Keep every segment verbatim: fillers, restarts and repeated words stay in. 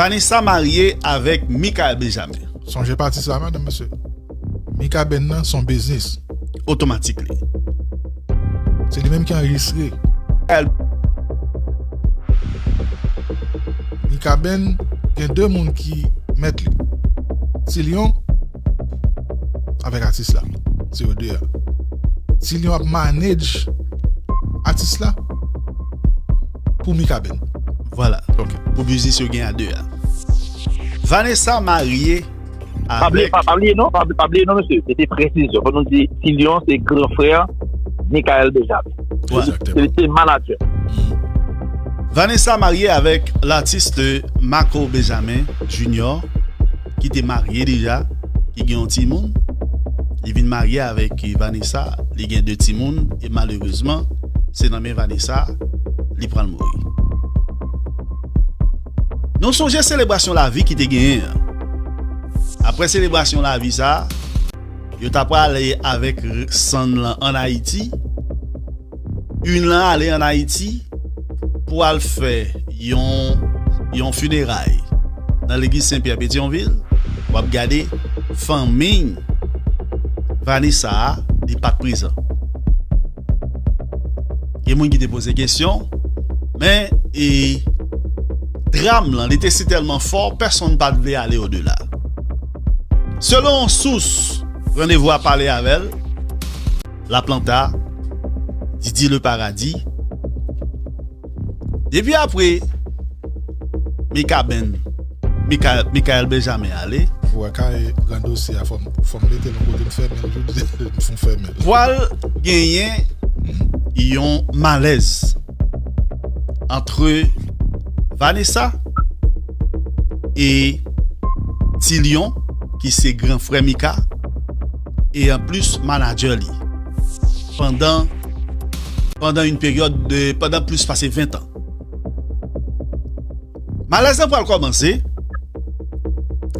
Vanessa marye avèk Michael Benjamin. Sonje pa atis la, madanm, mesye. Mikaben nan se yon biznis. Otomatik li. Se li menm ki anrejistre. Mikaben gen de moun ki mèt li. Tilyon avèk atis la. Se yo de a. Tilyon ap manage atis la pou Mikaben. Vwala. Ok. Pou biznis yo gen a de a. Vanessa marye avèk. Pa bliye non, pa bliye non, mesye. Se te presizyon. Fò nou di Tilyon se gran frè Michael Benjamin. Vwala. Se li ki te manadjè. Vanessa marye avèk latis Marco Benjamin Junior, ki te marye deja, ki gen yon timoun. Li vin marye avèk Vanessa, li gen de timoun, e malerezman, se nan men Vanessa li pral mouri. Nou sonje selebrasyon lavi ki te genyen an. Apre selebrasyon lavi sa a, yo ta prale avèk sann lan ann Ayiti. Yn lan ale ann Ayiti pou al fè yon, yon fineray nan legliz Sen Pyè Petyonvil. W ap gade fanmi Vanessa a, li pa t prezan. Gen moun ki te poze kesyon, men, e, dram lan, li te si tèlman fò, pèsonn pa t vle ale odela. Selon yon sous, Randevou a pale avè l, Laplanta, Didi Le Paradis. Depi apre Mikaben, Mika, Mikael Benjamin ale. Ou wè kay gran dosye a, fò m, fò m mete l yon kote m fèmen l jodi, m fè m fèmen l. Pwal genyen yon malèz antre Vanessa e Tilyon, ki se gran frè Mika, e anplis manadjè li pandan, pandan yon peryòd de, pandan plis pase ven tan. Malèz lan pral kòmanse,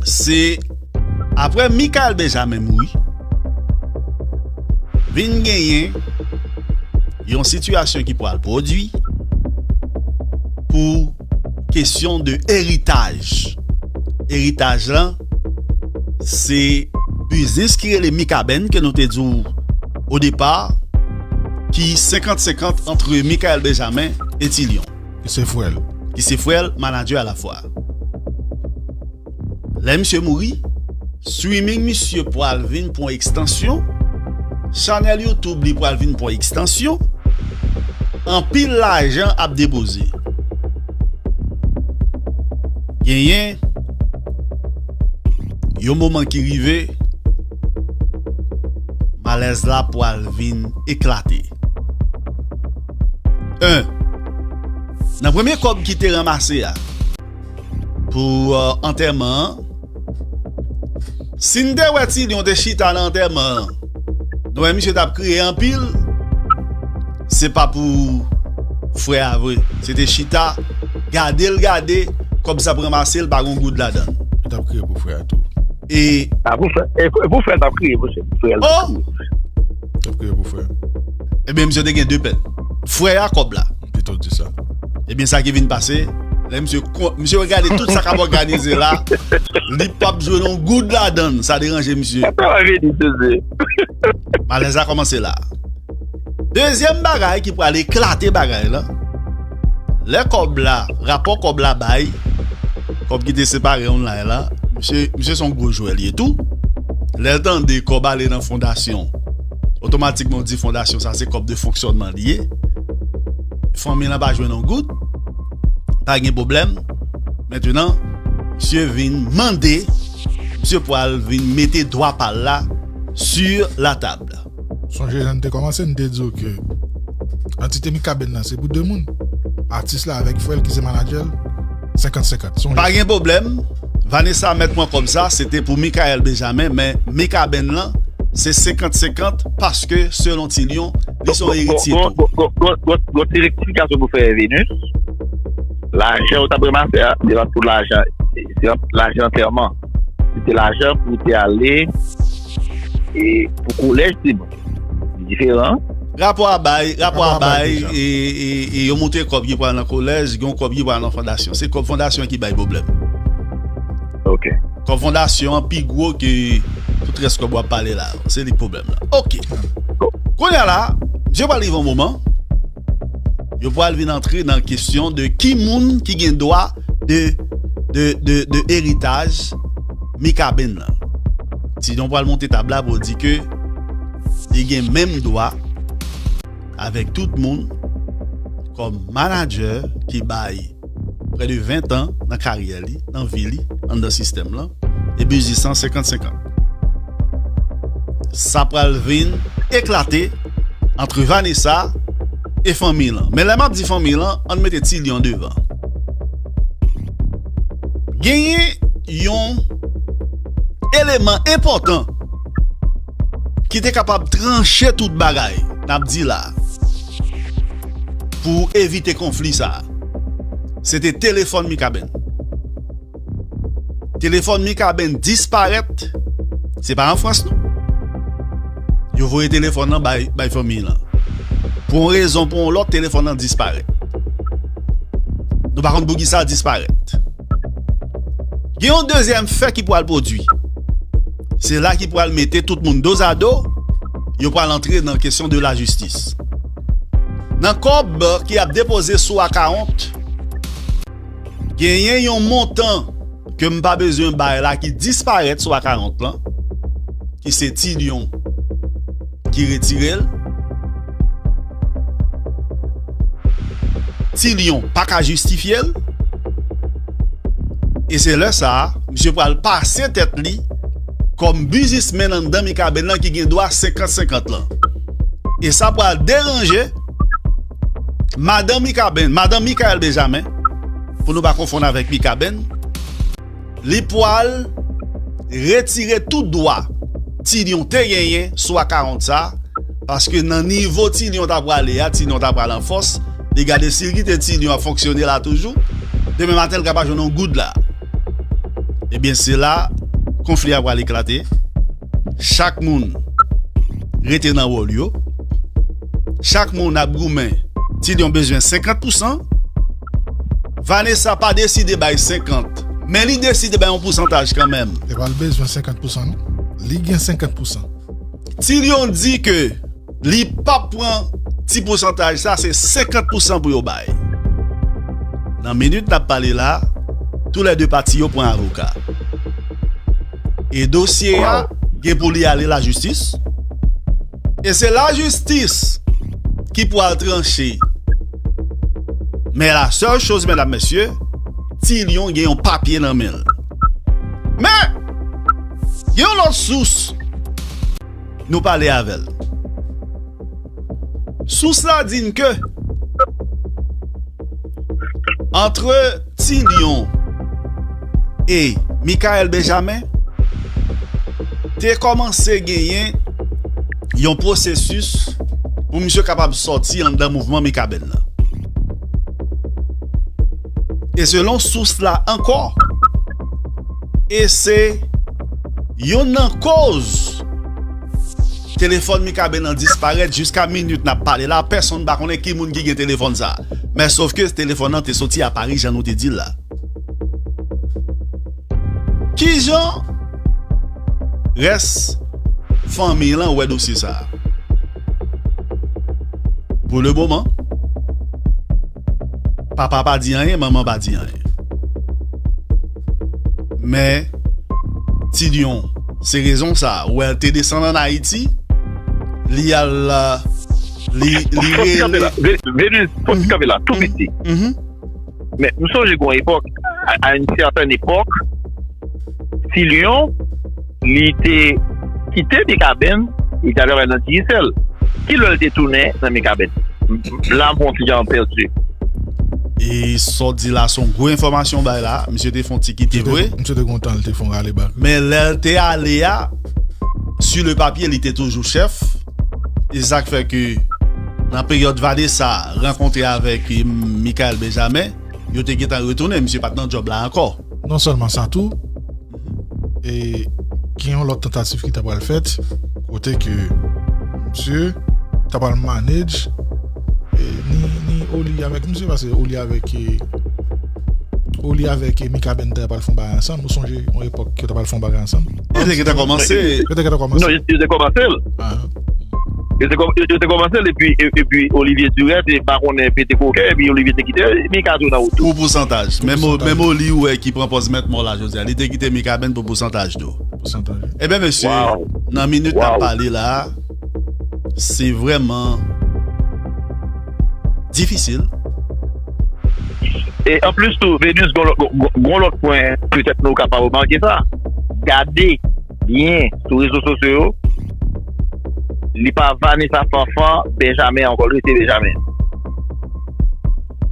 se apre Mikael Benjamin mouri, vin genyen yon sitiyasyon ki pral pwodui pou kesyon de eritaj. Eritaj lan, se biznis ki rele Mikaben, ke nou te di w o depa, ki senkant senkant antre Mikael Benjamin e Tilyon. Ki se frè l. Ki se frè l, manadjè alafwa. Lè misye mouri, streaming misye pral vin pran ekstansyon, chanèl YouTube li pral vin pran ekstansyon, anpil lajan ap depoze. Genyen yon moman ki rive, malèz la pral vin eklate. En, nan premye kòb ki te ranmase a, pou, euh, antèman an. Si n te wè Tilyon te chita nan antèman an, nou wè misye t ap kriye anpil, se pa pou frè a vre. Se te chita, gade l gade, kòb sa ap ranmase l, pa gon goud ladan l. Yo t ap kriye pou frè a tou. E a pou frè, e pou, e pou frè l t ap kriye, pou frè l t ap kriye. T ap kriye pou frè. Ebyen, misye te gen de pèn. Frè a, kòb la. Pito di sa. Ebyen, sa ki vin pase, lè misye kon-, misye gade tout sa k ap òganize la, li p ap jwenn yon goud ladan l, sa deranje misye. Sa va vini, Jezi. Malèz la kòmanse la. Dezyèm bagay ki pral eklate bagay la, lè kòb la, rapò kòb la bay, kòb ki te separe online la, misye, misye se yon gwo jwè li ye tou. Lè l tande kòb ale nan fondasyon, otomatikman w di fondasyon sa se kòb de fonksyònman li ye. Fanmi lan pa jwenn yon goud, pa gen pwoblèm. Mentenan, misye vin mande, misye pral vin mete dwa pa l la sur la table. Sonje jan n te kòmanse, n te di w ke antite Mikaben nan se pou de moun. Atis la avèk frè l ki se manadjè l, senkant senkant. Sonje sa. Pa gen pwoblèm. Vanessa mèt pran kòb sa, se te pou Mikael Benjamin, men Mikaben lan, se senkant senkant, paske, selon Tilyon, li se yon eritye tou. Gon, gon, gon, gon, gon ti rektifikasyon pou fè Venus. Lajan ou t ap ranmase a, se pa pou lajan, se pa lajan antèman. Se te lajan pou te ale e pou kolèj timoun. Li diferan. Rapò a bay, rapò a bay, e, e, e yo montre kòb ki pral nan kolèj, gen yon kòb ki pral nan fondasyon. Se kòb fondasyon ki bay pwoblèm. Kòb fondasyon an pi gwo ke tout rès kòb w ap pale la yo. Se li k pwoblèm la. Oke. Kounye a la, misye pral rive yon moman, yo pral vin antre nan kesyon de ki moun ki gen dwa de, de, de, de eritaj Mikaben nan. Ti Don pral monte tab la pou di ke li gen menm dwa avèk tout moun kòm manadjè ki bay prè de ven tan nan karyè li, nan vi li, anndan sistèm lan, e biznis lan senkant senkant. Sa pral vin eklate ant Vanessa e fanmi lan. Men lè m ap di fanmi lan, ann mete Ti Lyon devan. Genyen yon eleman enpòtan ki te kapab tranche tout bagay n ap di la pou evite konfli sa a. Se te telefòn Mikaben. Telefòn Mikaben disparèt. Se pa an Frans non. Yo voye telefòn nan bay, bay fanmi lan. Pou yon rezon, pou yon lòt, telefòn nan disparèt. Nou pa konn poukisa l disparèt. Gen yon dezyèm fè ki pral pwodui. Se la ki pral mete tout moun dozado, yo pral antre nan kesyon de lajistis. Nan kòb ki ap depoze sou akawont, genyen yon montan ke m pa bezwen bay la ki disparèt sou akawont lan, ki se Ti Lyon ki retire l. Ti Lyon pa ka jistifye l. E se lè sa a, misye pral pase tèt li kòm biznismenn anndan Mikaben nan ki gen dwa senkant senkant lan. E sa pral deranje madan Mikaben, madan Mikaèl Benjamen, pou nou pa konfonn avèk Mikaben, li pral retire tout dwa Ti Lyon te genyen sou akawont sa, paske nan nivo Ti Lyon ta prale a, Ti Lyon ta pral an fòs, li gade si l kite Ti Lyon ap fonksyone la toujou, demen maten l ka pa jwenn yon goud la. Ebyen, se la konfli a pral eklate. Chak moun rete nan wòl yo. Chak moun ap goumen. Ti Lyon bezwen senkant pousan. Vanessa pa deside bay senkant, men li deside bay yon pousantaj kanmenm. Li pa bezwen senkant pousan non. Li gen senkant pousan. Ti Lyon di ke li p ap pran ti pousantaj sa, se senkant pousan pou yo bay. Nan minit n ap pale la, toulède pati yo pran avoka. E dosye a gen pou li ale lajistis. E se lajistis ki pral tranche. Men la sèl choz, medam, mesye, Ti Lyon gen yon papye nan men l. Men, gen yon lòt sous, nou pale avè l. Sous la di n ke antre Ti Lyon e Mikaèl Benjamen, te kòmanse genyen yon pwosesis pou misye kapab sòti anndan mouvman Mikaben nan. E selon sous la ankò, e se youn nan koz telefòn Mikaben nan disparèt. Jiska minit n ap pale la, pèsonn pa konnen ki moun ki gen telefòn sa. Men sòf ke telefòn nan te soti a Pari, jan nou te di l la. Kijan rès fanmi lan wè dosye sa a? Pou le moman, papa pa di anyen, manman pa di anyen. Men, Ti Lyon, se rezon sa a, ou wè l te desann ann Ayiti, li al, li, li rele. Venus, fòk kanpe la, tou piti. Men m sonje gon epòk, à une certaine époque, Ti Lyon, li te kite Mikaben, li te al travay nan Digicel. Ki lè l te tounen nan Mikaben? La m fè yon ti jan pèdi. E sa w di la se yon gwo enfòmasyon w bay la. Misye te fè yon ti kite vre. Misye te gon tan, li te fè yon rale bak. Men lè l te ale a, sur le papier, li te toujou chèf. E sa k fè ke nan peryòd Vanessa rankontre avèk Mikaèl Benjamen, yo te gentan retounen, misye pa t nan djòb la ankò. Non sèlman sa tou, e gen yon lòt tantativ ki ta pral fèt, kote ke misye ta pral manage, e ni, ni Oli avèk misye, paske Oli avèk, e, Oli avèk, eh, Mikaben ta pral fè yon bagay ansanm. Ou sonje yon epòk yo ta pral fè yon bagay ansanm? Yo te gentan kòmanse. Yo te gentan kòmanse. Non, yo, yo te kòmanse l. Ah. Yo te kò-, yo, yo te kòmanse l, epi, e-, epi Olivier Durant te pa konnen pete koken, epi Olivier te kite Mika tou nan wout tou. Pou pousantaj. Pou menm o-, pousantaj. Menm Oli, ou wè, ki pran pòz mèt mò la jodi a. Li te kite Mikaben pou pousantaj tou. Pousantaj. Ebyen, mesye, nan minit n ap pale la, se vrèman difisil. E anplis tou, Venus, gon lòt, gon, gon lòt pwen, petèt nou kapab remake sa. Gade byen sou rezo sosyo yo, li pa Vanessa Fanfan, Benjamin ankò, li rete Benjamin.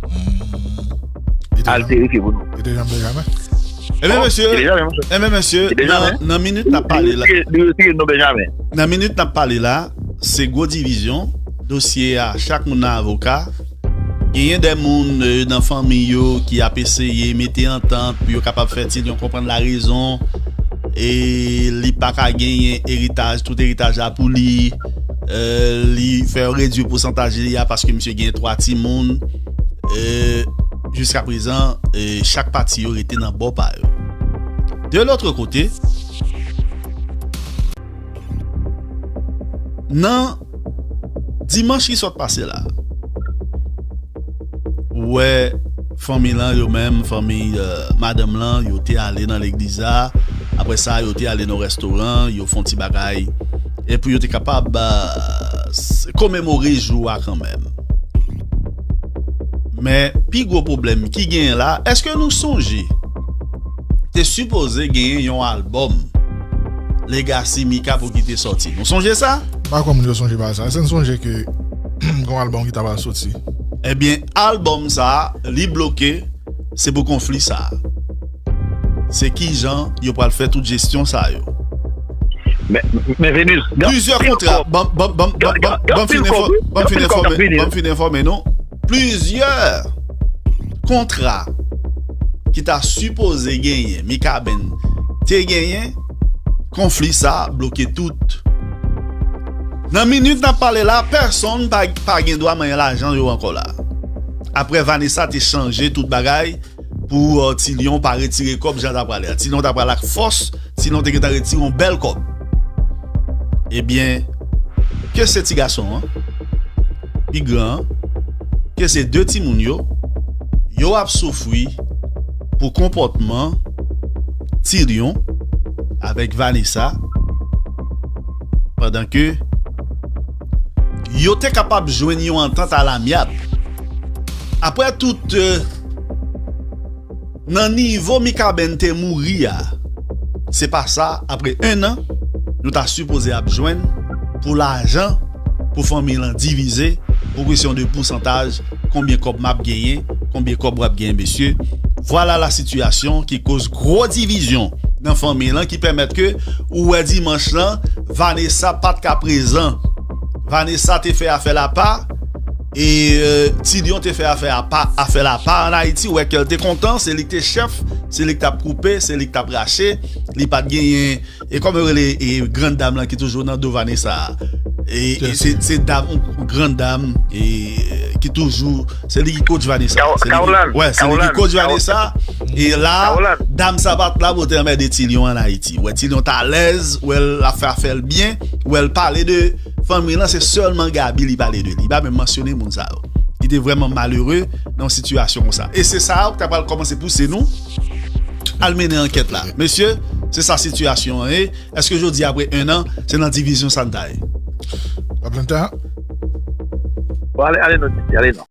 Hmm. Al verifye pou nou. Li te janm Benjamin? Ebyen, mesye, ebyen, mesye, nan, nan minit n ap pale la, li retire non Benjamin. Nan minit n ap pale la, se gwo divizyon, dosye a, chak moun nan avoka. Genyen de moun, eh, nan fanmi yo ki ap eseye mete antant pou yo kapab fè Tilyon konprann larezon. E li pa ka genyen eritaj, tout eritaj la pou li. Eh, li fè yo redui pousantaj li a paske misye gen twa timoun. Eh, jiska prezan, eh, chak pati yo rete nan bò pa yo. De lòt kote, nan dimanch ki sot pase la, ou wè fanmi lan yo menm, fanmi, eh, madanm lan, yo te ale nan legliz la. Apre sa, yo te ale nan restoran, yo fè yon ti bagay. E pou yo te kapab, eh, s-, komemore jou a kanmenm. Men, pi gwo pwoblèm ki genyen la, èske nou sonje te sipoze genyen yon albòm Legacy Mika pou ki te sòti? Nou sonje sa? M pa kwè moun yo sonje bagay sa. Èske n sonje ke gen yon albòm ki ta pral soti? Ebyen, albòm sa, li bloke, se pou konfli sa. Se kijan yo pral fè tout jesyon sa yo. Men, men Venus, gen plizyè kontra. Ban, ban, ban, ban, ban, ban m fin enfò-, ban m fin enfòme, ban m fin enfòme nou. Plizyè kontra ki ta sipoze genyen, Mikaben te genyen, konfli sa bloke tout. Nan minit n ap pale la, pèsonn pa, pa gen dwa manyen lajan yo ankò la. Apre Vanessa te chanje tout bagay pou, euh, Tilyon pa retire kòb jan ta prale a. Tilyon ta pral ak fòs, Tilyon te gentan retire yon bèl kòb. Ebyen, ke se ti gason an, pi gran an, ke se de timoun yo, yo ap soufri pou konpòtman Tilyon avèk Vanessa, pandan ke yo te kapab jwenn yon antant alamyab. Apre tout, euh, nan nivo Mikaben te mouri a, se pa sa, apre en an, nou ta sipoze ap jwenn pou lajan, pou fanmi lan divize, pou kesyon de pousantaj, konbyen kòb m ap genyen, konbyen kòb w ap genyen, mesye. Vwala la sitiyasyon ki koz gwo divizyon nan fanmi lan, ki pèmèt ke ou wè dimanch lan, Vanessa pa t ka prezan. Vanessa te fè afè l apa, e, euh, Tilyon te fè afè apa, afè l apa ann Ayiti, ou wè ke l te kontan, se li ki te chèf, se li ki t ap koupe, se li ki t ap rache, li pa t genyen, e kòman yo rele, e grann dam lan ki toujou nan do Vanessa a? E, e se, se dam, yon grann dam, e, ki toujou, se li ki coach Vanessa. Wè, se li ki coach Vanessa. E la, dam sa pa t la pou te anmède Tilyon ann Ayiti. Wè, Tilyon t alèz, wè l ap fè afè l byen, wè l pale de fanmi lan, se sèlman Gaby li pale de li. Li pa menm mansyone moun sa yo. Li te vrèman malere nan yon sitiyasyon konsa. E se sa a ki ta pral kòmanse pouse nou al mennen ankèt la. Mesye, se sa sitiyasyon an ye. Èske jodi, apre en an, se nan divizyon sa n ta ye? Atlanta? Bon, ale, ale non, Titi, ale non.